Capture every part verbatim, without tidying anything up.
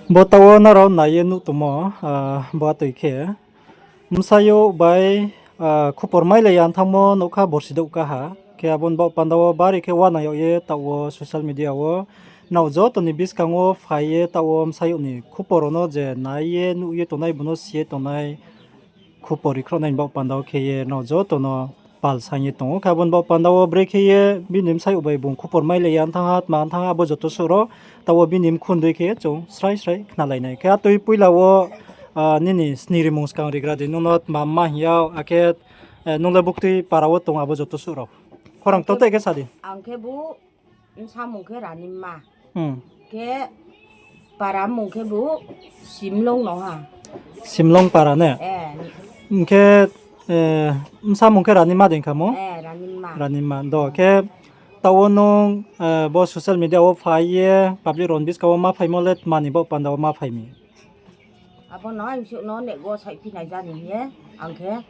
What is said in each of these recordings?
Bo taoh wo nrao nai ye nuh tongmo, ah, bo atoi khe bsayouh bai, ah, khupor mailai ya thanngmo nougkha borsi douh ka ha. Khe abo ni baoh panda wo bari khe uanang yag ye taoh wo social media wo nrao joto ni buskang wo phai ye taoh wo bsayouh ni khupor rao no je nai ye nuh ye tongnai, bo no si ye tongnai, khupor ri khrouhnai ni baoh panda wo khe ye nrao joto no pal saing ye tong ou. Khe abo ni baoh panda wo brekhe ye bini bsayouh bai bung khupor mailai ya thanng ha, tma thanng ha, abo joto suh rao taoh wo bini mkhun dei khe ye chung srai srai khnalai nai. Khe atoi poila wo, ah, nini sni rimung skang rigra di, nung no tma mma hing ya, akhe, eh, nung le buktui para wo tong, abo joto suh rao. Khorang to tei khe sa di. Ang khe bu bsa mung khe Ranima. Hmm. Khe para mung khe bu Simlong no ha. Simlong para ne? Eh. Hing khe, eh, bsa mung khe Ranima dei khamo? Eh, Ranima. Ranima. Do khe taoh wo nung, eh, bo social media wo phai ye public rao ni buskang wo ma phaimo le tma ni baoh panda wo ma phai mi? Abo no aini suh no nek wo saihphi nai ja ni hing ye, ang khe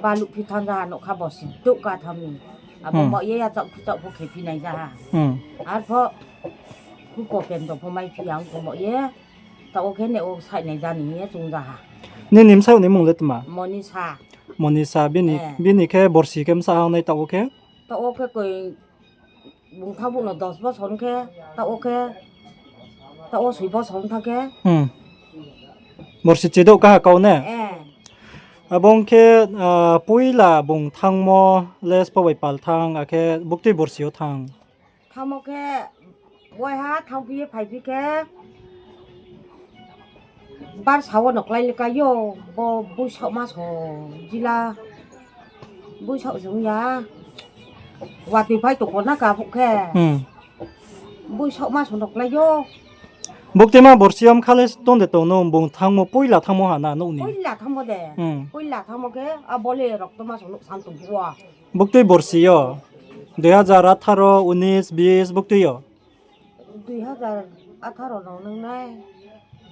baluh phi thanng ja ha, nougkha borsi douh ka thanng mi. Abo mo ye yachaoh phuchaoh pho khe phi nai ja ha. Arpho khupo kendo pho maiphi ya ong pho mo ye, taoh wo khe nek wo saih nai ja ni hing ye chung ja ha. Nini bsayouh ni mung le tma? Monisa. Monisa, bini khe borsi khe bsa ha nai taoh wo khe? Taoh wo khe koi bung thanng bu no dos bosor khe, taoh wo khe, taoh wo soi bosor thanng khe. Hmm. Borsi chidouh kaha kau ne? Eh. Abo ong khe, ah, poila bung thanngmo le spo bai pal thanng, akhe buktui borsi yo thanng? Thanngmo khe, waiha thanngphi ye phaiphi khe, barsa wo no klái le kai yo, bo Boisaoh maso jila, Boisaoh se ong ya, watoi phai tongkho na ka phuh khe, hmm, Boisaoh maso no klái yo. Buktui ma borsi yo mkha le tong de tong no, bung thanngmo, poila thanngmo ha na nouh ni? Poila thanngmo de. Hmm. Poila thanngmo khe, abo le rokto maso nouh san tong phuh wo. Buktui borsi yo, dui hazar atharo, unis, bis buktui yo? Dui hazar atharo no nung nai.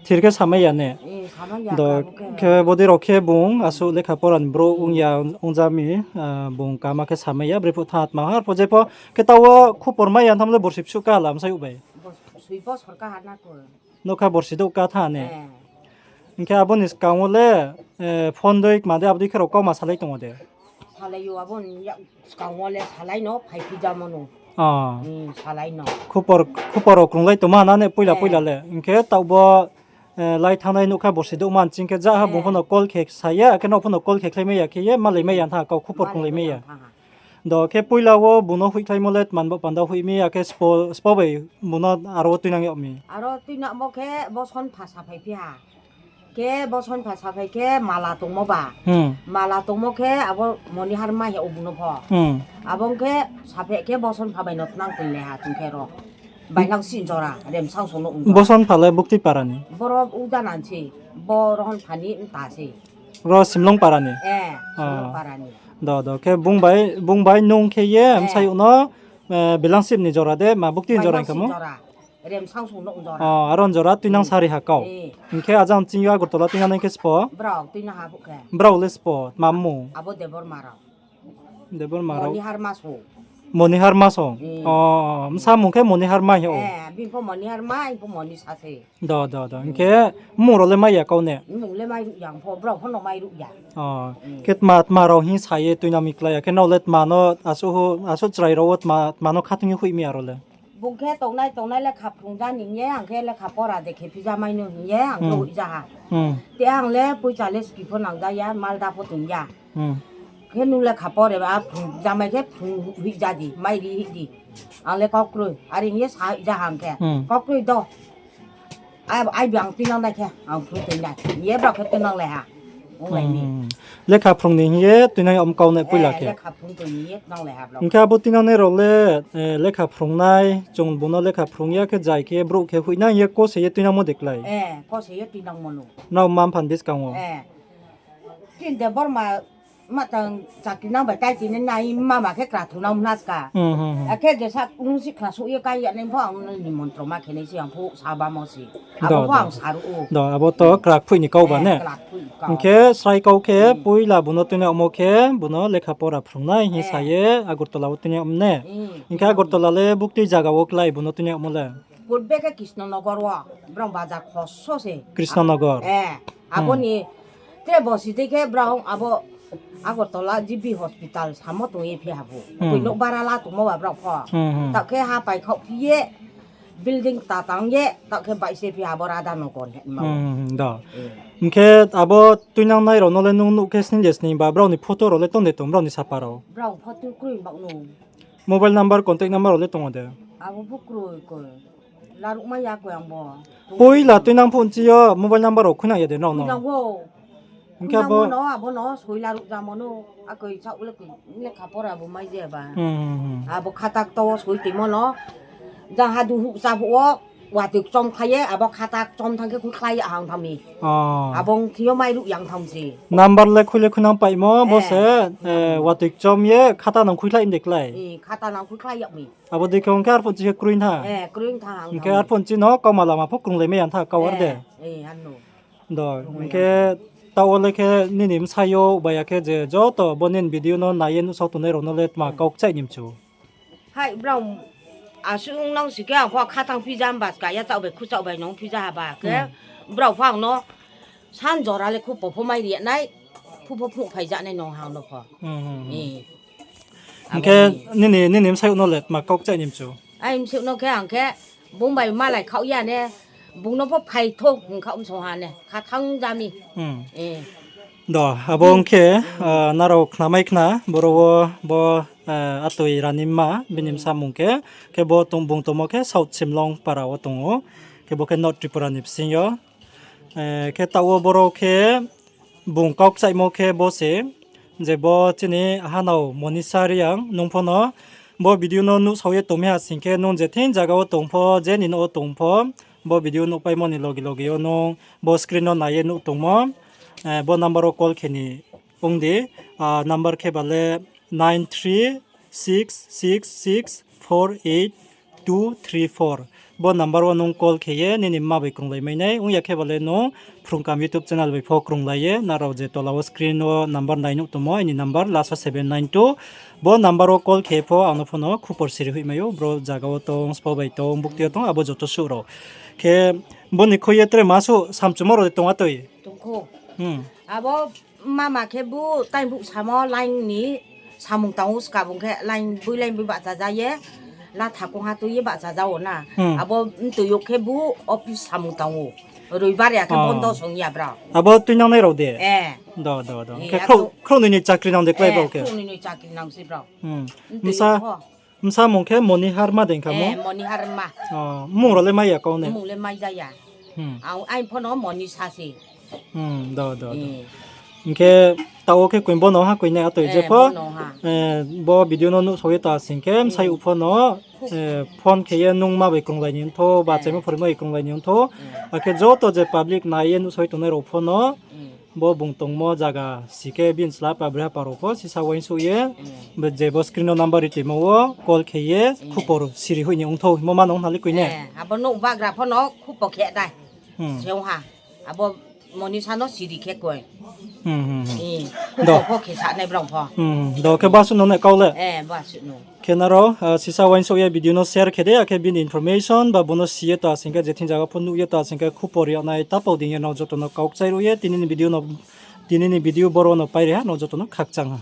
Thir khe samai ya ne? Eh, samai ya. Do, khe bodei rao khe bung asuh lekha pora ni brouh ong ya, ong ja mi, ah, bung kama khe samai ya, brephuh thanng tma har pho je pho, khe taoh wo khupor mai ya thanng le borsi bsuh ka lam sai bai. Bos-, soi bosor ka ha na ko. Nougkha borsi douh ka thanng ne? Eh. Hing khe abo ni skang wo le, eh, phone dei kma dei abo dei khe rao kauma salai tong ou de? Salai ou, abo ni yak skang wo le salai no phaiphi jamo no. Ah. Hmm, salai no. Khupor, khupor rao krunglai tongma na ne poila, eh, poila le. Hing khe taoh bo, eh, lai thanngnai nougkha borsi douh man ching khe ja ha bung, eh, pho no call khe sa ya, akhe nrao pho no call khe khlai mai ya khe ye, malai mai ya thanng ha, kau khupor krunglai mai ya. Do khe poila wo bung no hoihkhlaimo le tma ni baoh panda hoih mi, akhe spo, spo bai bung no aro wo tuinang yag mi? Aro tuinangmo khe bo son pha saphaiphi ha. Khe bo son pha saphai khe mala tongmo ba. Hmm. Mala tongmo khe abo Moniharma hing ou bung no pho. Hmm. Abo ong khe saphai khe bo son pha bai no tnang toinglai ha chung khe ro. Baihlang sih jora, Remsangsong no ong jora. Bo son pha le buktui para ni? Boro uda nan se, bo rohon pha ni mta se. Ro Simlong para ni? Eh, Simlong para ni. Do, do, khe bung bai, bung bai nung khe ye, eh, bsayouh no, eh, Belangsip ni jora de, ma buktui ni jora hing kha mo? Remsangsong no ong jora. Oh, aro ni jora tuinang sari ha kau. Eh. Hing khe ajang ching yo Agartala tuinang nai khe spo? Brao tuinang ha phuh khe. Brao le spo, tma mmung? Abo Debbarma rao. Debbarma rao. Moniharma song. Moniharma song. Hmm. Oh, bsa mung khe Moniharma hing ou. Eh, bini pho Moniharma, bini pho Monisa se. Do, do, do. Hing khe mmung rao le mai ya kau ne? Mmung le mai ruh ya, ang pho, brao pho no mai ruh ya. Oh, khe tma, tma rao hing sa ye tuinang mi klái ya, khe nrao le tma no asuh, asuh chrai rao wo tma, tma no khathung ye hoih mi aro le? Bung khe tongnai, tongnai lekha phrung ja ni hing ye, ang khe lekha pora de khe phi ja mai no hing ye, ang khe hoih ja ha. Hmm. Te ang le poicha le ski pho nang ja ya, Malda pho tong ya. Hmm. Khe nung lekha pore ba phrung ja mai khe phrung hoih ja di, mai ri hoih di. Ang le kau kroi, are hing ye sa hoih ja ha ang khe. Hmm. Kau kroi do. Ai, ai bi ang tuinang nai khe, ang phrung tuinai. Ye brao khe tuinanglai ha. Onglai ni. Hmm. Lekha phrung ni hing ye tuinang yag kau ne poila khe? Eh, lekha phrung tong ni ye tuinanglai ha brao. Hing khe abo tuinangnai rao le, eh, lekha phrungnai, chung bung no lekha phrung ya khe jai khe brouh khe hoihnai ye kose ye tuinangmo de klái? Eh, kose ye tuinangmo no. Nrao mma mpha ni buskang wo? Eh. Chini Debbarma ma tang chakri nang bai kai tini nai mama khe kra thunang mna ska. Hmm, hmm, hmm. Akhe jesa nung si kra suh ye kai ya nai pho ang nini montro ma khe nai se ang pho sa bamo se. Abo pho ang saruh ou. Do, abo to kra kphoih ni kau ba ne? Eh, kra kphoih ni kau. Hing khe srai kau khe, hmm, poila bung no tuinang yagmo khe, bung no lekha pora phrungnai hing sa ye Agartala wo tuinang yag ne? Hmm. Hing khe Agartala le buktui zaga wo klái bung no tuinang yagmo le? Purbe khe Krishnanagar wo, brao bazar khoso se. Krishnanagar. Eh, abo ni tre bosi dei khe brao abo Agartala G B hospital samo tong ye phi habo. Koi nouh bara la tongmo ba brao pho. Taoh khe ha paikhaoh phi ye, building ta tang ye, taoh khe baih se phi abo Radhanagar hingma. Hing khe abo tuinangnai rao no le nung nuh khe sning de sning ba, brao ni photo rao le tong de tong, brao ni sapa rao? Brao photo kroi bak no. Mobile number, contact number rao le tong ou de? Abo pho kroi koi. Laruhmai ya koi ang bo. Poila tuinang phuh nchi yo mobile number rao khuinang ya de nrao no? Hing khe abo no, abo no soi laruh jamo no. Akoi saoh le koi, lekha pora bo mai je ba. Abo khata kto wo soi tongmo no. Jang ha duhuh cha phuh wo, watoi kchom khlai ye, abo khata kchom thanng khe khuikhlai ya hang thanng mi. Abo thing yo mairuh yang thanng se. Number le khui le khuinang paimo, bo se, watoi kchom ye khata nang khuikhlai mi de klái. Khata nang khuikhlai yag mi. Abo dei khe ong khe arphuh nchi khe kroi tha. Hing khe arphuh nchi no kauma lama pho krunglai mai ya tha kau ar de. Do, hing khe taoh wo le khe nini bsayouh bai ya khe je joto bo nini video no nai ye nuhsao tongnai rao no le tma kau kchaih ni mchu? Hai, brao asuh ong nang si khe ang pho khatang phi ja himba, ska ya chaoh bai khuchaoh bai nung phi ja haba khe, brao pho ang no san jora le khupo pho mai ri nai, phu pho phnuh phai ja nai nung hang no pho. Hing khe nini, nini bsayouh no le tma kau kchaih ni mchu? Ai bsayouh no khe ang khe bung bai malai khaoh ya ne, bung no pho phai thou hing khaoh msong ha ne, khatang ja mi. Do, abo ong khe, nrao khnamai khna, boro wo bo, atoi Ranima, bini bsa mung khe, khe bo tong, bung tongmo khe South Simlong para wo tong ou, khe bo khe North Tripura ni bsing yo. Khe taoh wo boro khe bung kau kchaihmo khe bo se, je bo chini hanao Monisha Reang, nung pho no bo video no nuhsao ye tong mi ha sing khe, nung je thing zaga wo tong pho, je ni nouh wo tong pho, bo video nuhpaimo ni loge loge yo nung bo screen no nai ye nuh tongmo, bo number wo call khe ni ong di, number khe ba le nine three six six six four eight two three four. Bo number wo nung call khe ye nini mma bai krunglai mai nai, ong ya khe ba le nung Phrungkam YouTube channel bai pho krunglai ye, nrao je tola wo screen wo number nai nuh tongmo, aini number last wo seven nine two. Bo number wo call khe pho ang no pho no khupor siri hoih mai ou, bro zaga wo tong, sbo bai tong, bukti yo tong, abo joto suh rao. Khe bo ni khui ye tre ma suh samchumo rao de tong atoi? Abo mama khe bu tainbouh samo line ni samung tang ou, ska bung khe line boi line boi bahcha ja ye, latha kongha tui ye bahcha ja ou na. Abo mtoi yo khe bu office samung tang ou. Roibar ya khe bondo song ya brao. Abo tuinangnai rao de? Khe khrouhnoi ni chakri nang de klái brao khe? Khrouhnoi ni chakri nang se brao. Bsa mung khe Moniharma de hing kha mo? Moniharma. Mung rao le mai ya kau ne? Mung le mai ja ya. Ang, aini pho no Monisha se. Hing khe taoh wo khe koi bo no ha koi nai atoi je pho, bo video no nuhsao ye ta sing khe bsayouh pho no phone khe ye nung ma bai krunglai ni ongthou, ba achaimo phorimo bai krunglai ni ongthou. Akhe joto je public nai ye nuhsao ye tongnai rao pho no bo bung tongmo zaga si khe bini chla pa brehapa rao pho sisa uaingsouh ye, je bo screen no number ri toimo wo call khe ye khupor siri hoih ni ongthou hingmo ma nung hna le koi ne? Abo nouh bagra pho no khupor khe nai. Se ong ha. Abo Monisha no siri khe koi. Khupor pho khe sa nai brao pho. Do khe basuh no nai kau le. Khe nrao sisa uaingsouh ye video no share khe di, akhe bini information ba bung no si ye ta sing khe, je thing zaga pho nuh ye ta sing khe khupor ri yag nai ta pau dei ye nrao joto no kau kchai ruh ye tini ni video boro no pai ri ha, nrao joto no khakchang ha.